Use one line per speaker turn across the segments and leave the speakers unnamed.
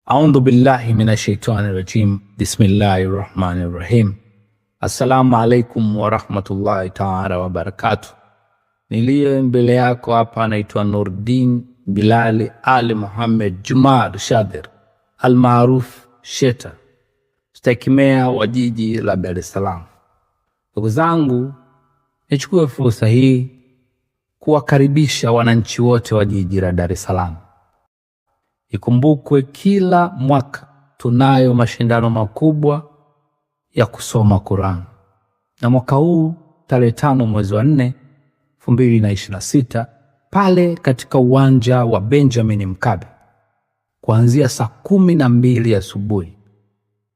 Audhu billahi minashaitani rajim. Bismillahi rahmani rahim. Assalamu alaikum warahmatullahi taala wabarakatuh. Niliye mbele yako hapa anaitwa Nurdin Bilali Ali Muhammad Jumar Shadir almaruf Sheta, stahiki meya wa jiji la Dar es Salaam. Ndugu zangu, nichukue fursa hii kuwakaribisha wananchi wote wa jiji la Dar es Salaam. Ikumbukwe kila mwaka tunayo mashindano makubwa ya kusoma Qur'an, na mwaka huu tarehe 5 mwezi wa 4 2026 pale katika uwanja wa Benjamin Mkapa kuanzia saa 12 asubuhi.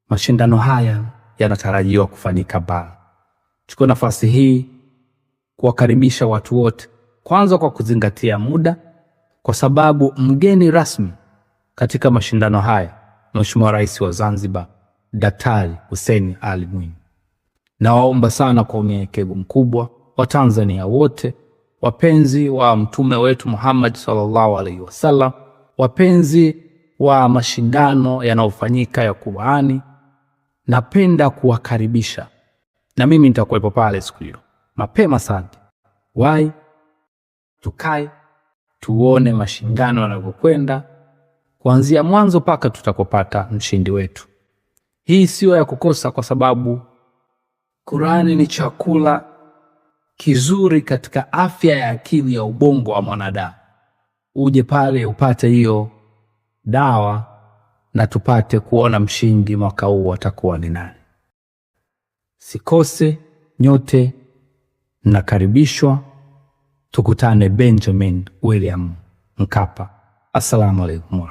Mashindano haya yanatarajiwa kufanyika pale. Chukua nafasi hii kuwakaribisha watu wote, kwanza kwa kuzingatia muda, kwa sababu mgeni rasmi katika mashindano haya Mheshimiwa Rais wa Zanzibar Daktari Hussein Ali Mwinyi. Nawaomba sana kwa unyenyekevu mkubwa Watanzania wote, wapenzi wa mtume wetu Muhammad sallallahu alaihi wasallam, wapenzi wa mashindano yanayofanyika ya Qur'ani, napenda kuwakaribisha na mimi nitakuwepo pale siku hiyo mapema sana. Wai tukae tuone mashindano yanavyokwenda kuanzia mwanzo mpaka tutakopata mshindi wetu. Hii siyo ya kukosa, kwa sababu Qur'ani ni chakula kizuri katika afya ya akili ya ubongo wa mwanadamu. Uje pale upate hiyo dawa na tupate kuona mshindi mwaka huu atakuwa ni nani. Sikose, nyote mnakaribishwa. Tukutane Benjamin William Mkapa. Assalamu alaikum.